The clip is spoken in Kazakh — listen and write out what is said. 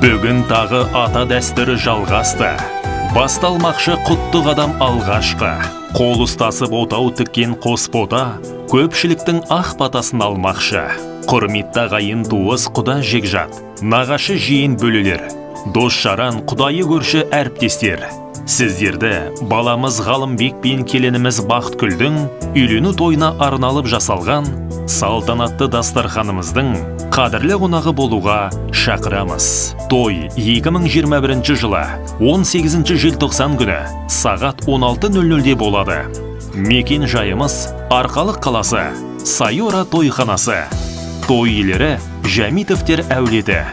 Бүгін тағы ата дәстүрі жалғасты. Басталмақшы құтты қадам алғашқы. Қол ұстасып отау тіккен қос бота көпшіліктің ақ батасын алмақшы. Құрметті ағайын, туыс, құда, жекжат, нағашы, жиен, бөлелер, дос жаран, құдайы көрші, әріптестер, сіздерді баламыз Ғалымбек пен келініміз Бақытгүлдің үйлену тойына арналып жасалған салтанатты дастарханымыздың қадірлі қонағы болуға шақырамыз. Той 2021 жылы 18 желтоқсан күні сағат 16.00-де болады. Мекен жайымыз: Арқалық қаласы, Сайора тойханасы. Той иелері: Жәмитовтер әулеті.